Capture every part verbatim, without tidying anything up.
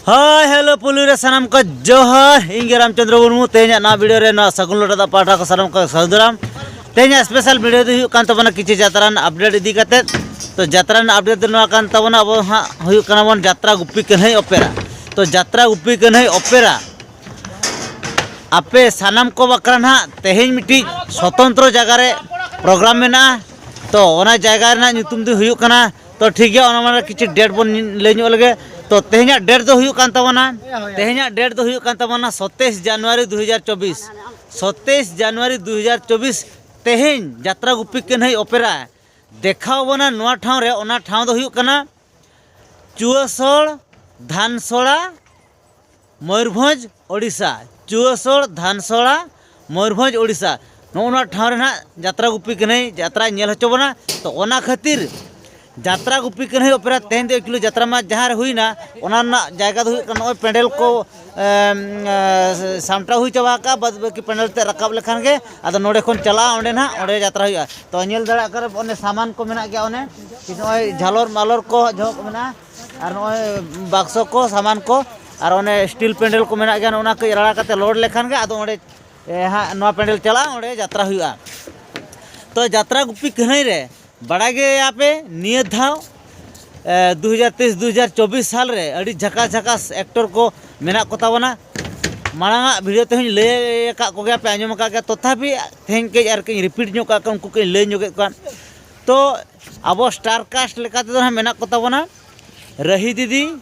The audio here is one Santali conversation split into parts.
ᱦᱳᱭ, ᱦᱮᱞᱳ ᱯᱩᱞᱩ ᱨᱮ ᱥᱟᱱᱟᱢ ᱠᱚ ᱡᱚᱦᱟᱨ᱾ ᱤᱧ ᱜᱮ ᱨᱟᱢᱪᱚᱸᱫᱽᱨᱚ ᱢᱩᱨᱢᱩ᱾ ᱛᱮᱦᱮᱧᱟᱜ ᱱᱚᱣᱟ ᱵᱷᱤᱰᱤᱭᱳ ᱨᱮ ᱱᱚᱣᱟ ᱥᱟᱹᱜᱩᱱ ᱞᱚᱴᱟ ᱫᱟᱜ ᱯᱟᱦᱴᱟ ᱠᱚ ᱥᱟᱱᱟᱢ ᱠᱚ ᱥᱟᱹᱜᱩᱱ ᱫᱟᱨᱟᱢ᱾ ᱛᱮᱦᱮᱧᱟᱜ ᱥᱯᱮᱥᱟᱞ ᱵᱷᱤᱰᱤᱭᱳ ᱫᱚ ᱦᱩᱭᱩᱜ ᱠᱟᱱ ᱛᱟᱵᱚᱱᱟ ᱠᱤᱪᱷᱩ ᱡᱟᱛᱨᱟ ᱨᱮᱱᱟᱜ ᱟᱯᱰᱮᱴ ᱤᱫᱤ ᱠᱟᱛᱮᱫ᱾ ᱛᱚ, ᱡᱟᱛᱨᱟ ᱨᱮᱱᱟᱜ ᱟᱯᱰᱮᱴ ᱫᱚ ᱱᱚᱣᱟ ᱠᱟᱱ ᱛᱟᱵᱚᱱᱟ, ᱟᱵᱚ ᱦᱟᱸᱜ ᱦᱩᱭᱩᱜ ᱠᱟᱱᱟ ᱵᱚᱱ ᱡᱟᱛᱨᱟ ᱜᱩᱯᱤ ᱠᱟᱹᱱᱦᱟᱹᱭ ᱚᱯᱮᱨᱟ᱾ ᱛᱚ, ᱡᱟᱛᱨᱟ ᱜᱩᱯᱤ ᱠᱟᱹᱱᱦᱟᱹᱭ ᱚᱯᱮᱨᱟ ᱟᱯᱮ ᱥᱟᱱᱟᱢ ᱠᱚ ᱵᱟᱠᱷᱨᱟ ᱱᱟᱦᱟᱜ ᱛᱮᱦᱮᱧ ᱢᱤᱫᱴᱤᱡ ᱥᱚᱛᱚᱱᱛᱨᱚ ᱡᱟᱭᱜᱟ ᱨᱮ ᱯᱨᱳᱜᱨᱟᱢ ᱢᱮᱱᱟᱜᱼᱟ᱾ ᱛᱚ, ᱚᱱᱟ ᱡᱟᱭᱜᱟ ᱨᱮᱱᱟᱜ ᱧᱩᱛᱩᱢ ᱫᱚ ᱦᱩᱭᱩᱜ ᱠᱟᱱᱟ, ᱛᱚ, ᱴᱷᱤᱠ ᱜᱮᱭᱟ, ᱚᱱᱟ ᱢᱟᱱᱮ ᱠᱤᱪᱷᱩ ᱰᱮᱴ ᱵᱚᱱ ᱞᱟᱹᱭ ᱧᱚᱜ ᱞᱮᱜᱮ᱾ ᱛᱚ, ᱛᱮᱦᱮᱧᱟᱜ ᱰᱮᱴ ᱫᱚ ᱦᱩᱭᱩᱜ ᱠᱟᱱ ᱛᱟᱵᱚᱱᱟ, ᱛᱮᱦᱮᱧᱟᱜ ᱰᱮᱴ ᱫᱚ ᱦᱩᱭᱩᱜ ᱠᱟᱱ ᱛᱟᱵᱚᱱᱟ ᱥᱟᱛᱟᱥ ᱡᱟᱱᱩᱣᱟᱨᱤ ᱫᱩ ᱦᱟᱡᱟᱨ ᱪᱚᱵᱵᱤᱥ᱾ ᱥᱟᱛᱟᱥ ᱡᱟᱱᱩᱣᱟᱨᱤ ᱫᱩ ᱦᱟᱡᱟᱨ ᱪᱚᱵᱵᱤᱥ᱾ ᱛᱮᱦᱮᱧ ᱡᱟᱛᱨᱟ ᱜᱩᱯᱤ ᱠᱟᱹᱱᱦᱟᱹᱭ ᱚᱯᱮᱨᱟ ᱫᱮᱠᱷᱟᱣ ᱵᱚᱱᱟ ᱱᱚᱣᱟ ᱴᱷᱟᱶ ᱨᱮ᱾ ᱚᱱᱟ ᱴᱷᱟᱶ ᱫᱚ ᱦᱩᱭᱩᱜ ᱠᱟᱱᱟ ᱪᱩᱣᱟᱹᱥᱚᱲ, ᱫᱷᱟᱱᱥᱚᱲᱟ, ᱢᱚᱭᱩᱨᱵᱷᱚᱸᱡᱽ, ᱳᱰᱤᱥᱟ᱾ ᱪᱩᱣᱟᱹᱥᱚᱲ, ᱫᱷᱟᱱᱥᱚᱲᱟ, ᱢᱚᱭᱩᱨᱵᱷᱚᱸᱡᱽ, ᱳᱰᱤᱥᱟ᱾ ᱱᱚᱜᱼᱚ ᱱᱚᱣᱟ ᱴᱷᱟᱶ ᱨᱮ ᱱᱟᱦᱟᱜ ᱡᱟᱛᱨᱟ ᱜᱩᱯᱤ ᱠᱟᱹᱱᱦᱟᱹᱭ ᱡᱟᱛᱨᱟᱭ ᱧᱮᱞ ᱦᱚᱪᱚ ᱵᱚᱱᱟ᱾ ᱛᱚ, ᱚᱱᱟ ᱠᱷᱟᱹᱛᱤᱨ ᱡᱟᱛᱨᱟ ᱜᱩᱯᱤ ᱠᱟᱹᱱᱦᱟᱹᱭ ᱚᱯᱮᱨᱟ ᱛᱮᱦᱮᱧ ᱫᱚ ᱮᱠᱪᱩᱭᱮᱞᱤ ᱡᱟᱛᱨᱟ ᱢᱟ ᱡᱟᱦᱟᱸ ᱨᱮ ᱦᱩᱭᱱᱟ, ᱚᱱᱟ ᱨᱮᱱᱟᱜ ᱡᱟᱭᱜᱟ ᱫᱚ ᱦᱩᱭᱩᱜ ᱠᱟᱱᱟ ᱱᱚᱜᱼᱚᱭ ᱯᱮᱱᱰᱮᱞ ᱠᱚ, ᱮᱢ, ᱮ, ᱥᱟᱢᱴᱟᱣ ᱦᱩᱭ ᱪᱟᱵᱟ ᱟᱠᱟᱫᱼᱟ᱾ ᱵᱟᱫ ᱵᱟᱹᱠᱤ ᱯᱮᱱᱰᱮᱞ ᱛᱮ ᱨᱟᱠᱟᱵ ᱞᱮᱠᱷᱟᱱ ᱜᱮ ᱟᱫᱚ ᱱᱚᱰᱮ ᱠᱷᱚᱱ ᱪᱟᱞᱟᱜᱼᱟ, ᱚᱸᱰᱮ ᱱᱟᱦᱟᱜ ᱚᱸᱰᱮ ᱡᱟᱛᱨᱟ ᱦᱩᱭᱩᱜᱼᱟ᱾ ᱛᱚ, ᱧᱮᱞ ᱫᱟᱲᱮᱭᱟᱜ ᱠᱟᱱᱟ ᱚᱱᱮ ᱥᱟᱢᱟᱱ ᱠᱚ ᱢᱮᱱᱟᱜ ᱜᱮᱭᱟ, ᱚᱱᱮ ᱱᱚᱜᱼᱚᱭ ᱡᱷᱟᱞᱚᱨ ᱢᱟᱞᱚᱨ ᱠᱚ ᱡᱚᱦᱚᱜ ᱢᱮᱱᱟᱜᱼᱟ, ᱟᱨ ᱱᱚᱜᱼᱚᱭ ᱵᱟᱠᱥᱚ ᱠᱚ, ᱥᱟᱢᱟᱱ ᱠᱚ, ᱟᱨ ᱚᱱᱮ ᱥᱴᱤᱞ ᱯᱮᱱᱰᱮᱞ ᱠᱚ ᱢᱮᱱᱟᱜ ᱜᱮᱭᱟ, ᱚᱱᱟ ᱠᱟᱹᱡ ᱨᱟᱲᱟ ᱠᱟᱛᱮ ᱞᱳᱰ ᱞᱮᱠᱷᱟᱱ ᱜᱮ ᱟᱫᱚ ᱚᱸᱰᱮ, ᱮ, ᱦᱟᱸᱜ ᱱᱚᱣᱟ ᱯᱮᱱᱰᱮᱞ ᱪᱟᱞᱟᱜᱼᱟ, ᱚᱸᱰᱮ ᱡᱟᱛᱨᱟ ᱦᱩᱭᱩᱜᱼᱟ᱾ ᱛᱚ, ᱡᱟᱛᱨᱟ ᱜᱩᱯᱤ ᱠᱟᱹᱱᱦᱟᱹᱭ ᱨᱮ ᱵᱟᱲᱟᱭ ᱜᱮᱭᱟᱯᱮ, ᱱᱤᱭᱟᱹ ᱫᱷᱟᱣ, ᱮ, ᱫᱩ ᱦᱟᱡᱟᱨ ᱛᱮᱭᱤᱥ ᱫᱩ ᱦᱟᱡᱟᱨ ᱪᱚᱵᱵᱤᱥ ᱥᱟᱞ ᱨᱮ ᱟᱹᱰᱤ ᱡᱷᱟᱠᱟᱥ ᱡᱷᱟᱠᱟᱥ ᱮᱠᱴᱚᱨ ᱠᱚ ᱢᱮᱱᱟᱜ ᱠᱚ ᱛᱟᱵᱚᱱᱟ᱾ ᱢᱟᱲᱟᱝᱟᱜ ᱵᱷᱤᱰᱤᱭᱳ ᱛᱮᱦᱚᱸᱧ ᱞᱟᱹᱭ ᱟᱠᱟᱫ ᱠᱚᱜᱮᱭᱟ, ᱯᱮ ᱟᱸᱡᱚᱢ ᱟᱠᱟᱫ ᱜᱮᱭᱟ, ᱛᱚᱛᱷᱟᱯᱤ ᱛᱮᱦᱮᱧ ᱠᱟᱹᱡ ᱟᱨ ᱠᱟᱹᱡ ᱨᱤᱯᱤᱴ ᱧᱚᱜ ᱠᱟᱜ ᱠᱚᱣᱟ, ᱩᱱᱠᱩ ᱠᱟᱹᱡ ᱞᱟᱹᱭ ᱧᱚᱜᱮᱫ ᱠᱚᱣᱟ᱾ ᱛᱚ, ᱟᱵᱚ ᱥᱴᱟᱨ ᱠᱟᱥᱴ ᱞᱮᱠᱟ ᱛᱮᱫᱚ ᱦᱟᱸᱜ ᱢᱮᱱᱟᱜ ᱠᱚ ᱛᱟᱵᱚᱱᱟ ᱨᱟᱹᱦᱤ ᱫᱤᱫᱤ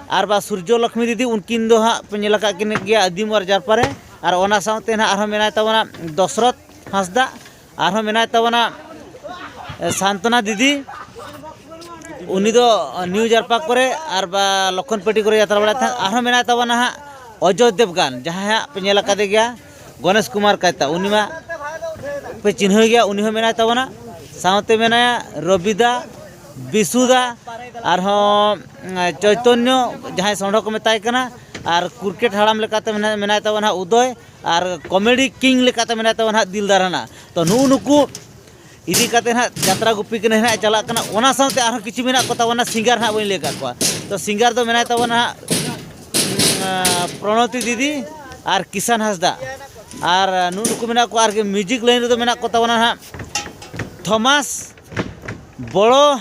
ᱟᱨ ᱵᱟ ᱥᱩᱨᱡᱚ ᱞᱚᱠᱷᱢᱤ ᱫᱤᱫᱤ, ᱩᱱᱠᱤᱱ ᱫᱚ ᱦᱟᱸᱜ ᱯᱮ ᱧᱮᱞ ᱟᱠᱟᱫ ᱠᱤᱱ ᱜᱮᱭᱟ ᱟᱹᱫᱤᱢ ᱟᱨ ᱡᱟᱨᱯᱟ ᱨᱮ᱾ ᱟᱨ ᱚᱱᱟ ᱥᱟᱶᱛᱮ ᱱᱟᱦᱟᱜ ᱟᱨᱦᱚᱸ ᱢᱮᱱᱟᱭ ᱛᱟᱵᱚᱱᱟ ᱫᱚᱥᱨᱚᱛᱷ ᱦᱟᱸᱥᱫᱟ, ᱟᱨᱦᱚᱸ ᱢᱮᱱᱟᱭ ᱛᱟᱵᱚᱱᱟ, ᱮ, ᱥᱟᱱᱛᱚᱱᱟ ᱫᱤᱫᱤ, ᱩᱱᱤ ᱫᱚ ᱱᱤᱭᱩ ᱡᱟᱨᱯᱟ ᱠᱚᱨᱮ ᱟᱨ ᱵᱟ ᱞᱚᱠᱷᱚᱱᱯᱟᱹᱴᱤ ᱠᱚᱨᱮ ᱡᱟᱛᱨᱟ ᱵᱟᱲᱟᱭ ᱛᱟᱦᱮᱸᱫ᱾ ᱟᱨᱦᱚᱸ ᱢᱮᱱᱟᱭ ᱛᱟᱵᱚᱱᱟ ᱦᱟᱸᱜ ᱚᱡᱚᱭ ᱫᱮᱵᱽᱜᱟᱱ, ᱡᱟᱦᱟᱸᱭ ᱦᱟᱸᱜ ᱯᱮ ᱧᱮᱞ ᱟᱠᱟᱫᱮ ᱜᱮᱭᱟ, ᱜᱚᱱᱮᱥ ᱠᱩᱢᱟᱨ ᱠᱟᱭᱛᱟ, ᱩᱱᱤ ᱢᱟ ᱯᱮ ᱪᱤᱱᱦᱟᱹᱣ ᱜᱮᱭᱟ, ᱩᱱᱤ ᱦᱚᱸ ᱢᱮᱱᱟᱭ ᱛᱟᱵᱚᱱᱟ᱾ ᱥᱟᱶᱛᱮ ᱢᱮᱱᱟᱭᱟ ᱨᱚᱵᱤᱫᱟ, ᱵᱤᱥᱩᱫᱟ, ᱟᱨᱦᱚᱸ, ᱩᱸ, ᱪᱳᱭᱛᱚᱱᱭᱚ, ᱡᱟᱦᱟᱸᱭ ᱥᱚᱸᱰᱷᱚ ᱠᱚ ᱢᱮᱛᱟᱭ ᱠᱟᱱᱟ, ᱟᱨ ᱠᱨᱤᱠᱮᱴ ᱦᱟᱲᱟᱢ ᱞᱮᱠᱟᱛᱮ ᱢᱮᱱᱟᱭ, ᱢᱮᱱᱟᱭ ᱛᱟᱵᱚᱱᱟ ᱦᱟᱸᱜ ᱩᱫᱚᱭ, ᱟᱨ ᱠᱚᱢᱮᱰᱤ ᱠᱤᱝ ᱞᱮᱠᱟᱛᱮ ᱢᱮᱱᱟᱭ ᱛᱟᱵᱚᱱᱟ ᱦᱟᱸᱜ ᱫᱤᱞᱫᱟᱨ ᱦᱟᱱᱟ᱾ ᱛᱚ, ᱱᱩᱜᱼᱩ ᱱᱩᱠᱩ ᱤᱫᱤ ᱠᱟᱛᱮ ᱦᱟᱸᱜ ᱡᱟᱛᱨᱟ ᱜᱩᱯᱤ ᱠᱟᱹᱱᱦᱟᱹᱭ ᱦᱟᱸᱜ ᱪᱟᱞᱟᱜ ᱠᱟᱱᱟ᱾ ᱚᱱᱟ ᱥᱟᱶᱛᱮ ᱟᱨᱦᱚᱸ ᱠᱤᱪᱷᱩ ᱢᱮᱱᱟᱜ ᱠᱚ ᱛᱟᱵᱚᱱᱟ ᱥᱤᱝᱜᱟᱨ ᱦᱟᱸᱜ ᱵᱟᱹᱧ ᱞᱟᱹᱭ ᱟᱠᱟᱫ ᱠᱚᱣᱟ᱾ ᱛᱚ, ᱥᱤᱝᱜᱟᱨ ᱫᱚ ᱢᱮᱱᱟᱭ ᱛᱟᱵᱚᱱᱟ ᱦᱟᱸᱜ ᱯᱨᱚᱱᱚᱛᱤ ᱫᱤᱫᱤ ᱟᱨ ᱠᱤᱥᱟᱱ ᱦᱟᱸᱥᱫᱟ᱾ ᱟᱨ ᱱᱩᱜᱼᱩ ᱱᱩᱠᱩ ᱢᱮᱱᱟᱜ ᱠᱚᱣᱟ᱾ ᱟᱨ ᱢᱤᱣᱡᱤᱠ ᱞᱟᱭᱤᱱ ᱨᱮᱫᱚ ᱢᱮᱱᱟᱜ ᱠᱚ ᱛᱟᱵᱚᱱᱟ ᱦᱟᱸᱜ ᱛᱷᱚᱢᱟᱥ, ᱵᱚᱲᱚ,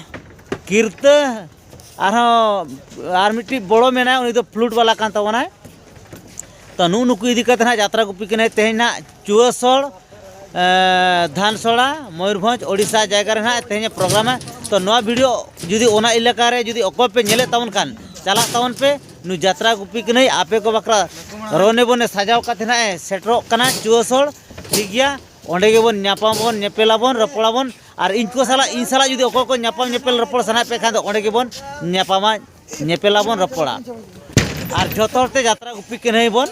ᱠᱤᱨᱛᱟᱹ, ᱟᱨᱦᱚᱸ ᱟᱨ ᱢᱤᱫᱴᱤᱡ ᱵᱚᱲᱚ ᱢᱮᱱᱟᱭ, ᱩᱱᱤ ᱫᱚ ᱯᱷᱞᱩᱴ ᱵᱟᱞᱟ ᱠᱟᱱ ᱛᱟᱵᱚᱱᱟᱭ᱾ ᱛᱚ ᱱᱩᱜᱼᱩ ᱱᱩᱠᱩ ᱤᱫᱤ ᱠᱟᱛᱮ ᱦᱟᱸᱜ ᱡᱟᱛᱨᱟ ᱜᱩᱯᱤ ᱠᱟᱹᱱᱟᱹᱧ ᱛᱮᱦᱮᱧ ᱦᱟᱸᱜ ᱪᱩᱣᱟᱹᱥᱚᱲ, ᱮ, ᱫᱷᱟᱱᱥᱚᱲᱟ, ᱢᱚᱭᱩᱨᱵᱷᱚᱸᱡᱽ, ᱳᱰᱤᱥᱟ ᱡᱟᱭᱜᱟ ᱨᱮ ᱦᱟᱸᱜ ᱛᱮᱦᱮᱧ ᱯᱨᱳᱜᱨᱟᱢᱟ᱾ ᱛᱚ ᱱᱚᱣᱟ ᱵᱷᱤᱰᱤᱭᱳ ᱡᱩᱫᱤ ᱚᱱᱟ ᱮᱞᱟᱠᱟ ᱨᱮ ᱡᱩᱫᱤ ᱚᱠᱚᱭ ᱯᱮ ᱧᱮᱞᱮᱫ ᱛᱟᱵᱚᱱ ᱠᱷᱟᱱ, ᱪᱟᱞᱟᱜ ᱛᱟᱵᱚᱱ ᱯᱮ᱾ ᱱᱩᱭ ᱡᱟᱛᱨᱟ ᱜᱩᱯᱤ ᱠᱟᱹᱱᱟᱹᱧ, ᱟᱯᱮ ᱠᱚ ᱵᱟᱠᱷᱨᱟ ᱨᱚᱱᱮ ᱵᱚᱱᱮ ᱥᱟᱡᱟᱣ ᱠᱟᱛᱮ ᱦᱟᱸᱜ ᱮ ᱥᱮᱴᱮᱨᱚᱜ ᱠᱟᱱᱟ ᱪᱩᱣᱟᱹᱥᱚᱲ, ᱴᱷᱤᱠ ᱜᱮᱭᱟ᱾ ᱚᱸᱰᱮ ᱜᱮᱵᱚᱱ ᱧᱟᱯᱟᱢᱟᱵᱚᱱ, ᱧᱮᱯᱮᱞᱟᱵᱚᱱ, ᱨᱚᱯᱚᱲᱟᱵᱚᱱ᱾ ᱟᱨ ᱤᱧ ᱠᱚ ᱥᱟᱞᱟᱜ, ᱤᱧ ᱥᱟᱞᱟᱜ ᱡᱩᱫᱤ ᱚᱠᱚᱭ ᱠᱚ ᱧᱟᱯᱟᱢ ᱧᱮᱯᱮᱞ ᱨᱚᱯᱚᱲ ᱥᱟᱱᱟᱭᱮᱫ ᱯᱮ ᱠᱷᱟᱱ ᱫᱚ, ᱚᱸᱰᱮ ᱜᱮᱵᱚᱱ ᱧᱟᱯᱟᱢᱟ, ᱧᱮᱯᱮᱞᱟᱵᱚᱱ, ᱨᱚᱯᱚᱲᱟ᱾ ᱟᱨ ᱡᱷᱚᱛᱚ ᱦᱚᱲᱛᱮ ᱡᱟᱛᱨᱟ ᱜᱩᱯᱤ ᱠᱟᱹᱱᱟᱹᱧ ᱵᱚᱱ,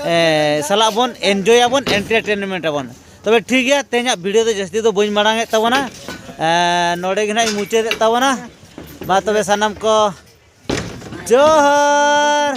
ᱮ, ᱥᱟᱞᱟᱜ ᱵᱚᱱ ᱮᱱᱡᱚᱭᱟᱵᱚᱱ, ᱮᱱᱴᱟᱨᱴᱮᱱᱢᱮᱱᱴ ᱟᱵᱚᱱ᱾ ᱛᱚᱵᱮ ᱴᱷᱤᱠ ᱜᱮᱭᱟ, ᱛᱮᱦᱮᱧᱟᱜ ᱵᱷᱤᱰᱤᱭᱳ ᱫᱚ ᱡᱟᱹᱥᱛᱤ ᱫᱚ ᱵᱟᱹᱧ ᱢᱟᱲᱟᱝ ᱮᱫ ᱛᱟᱵᱚᱱᱟ᱾ ᱮ, ᱱᱚᱰᱮ ᱜᱮ ᱱᱟᱦᱟᱜ ᱤᱧ ᱢᱩᱪᱟᱹᱫᱮᱫ ᱛᱟᱵᱚᱱᱟ᱾ ᱢᱟ ᱛᱚᱵᱮ ᱥᱟᱱᱟᱢ ᱠᱚ ᱡᱚᱦᱟᱨ᱾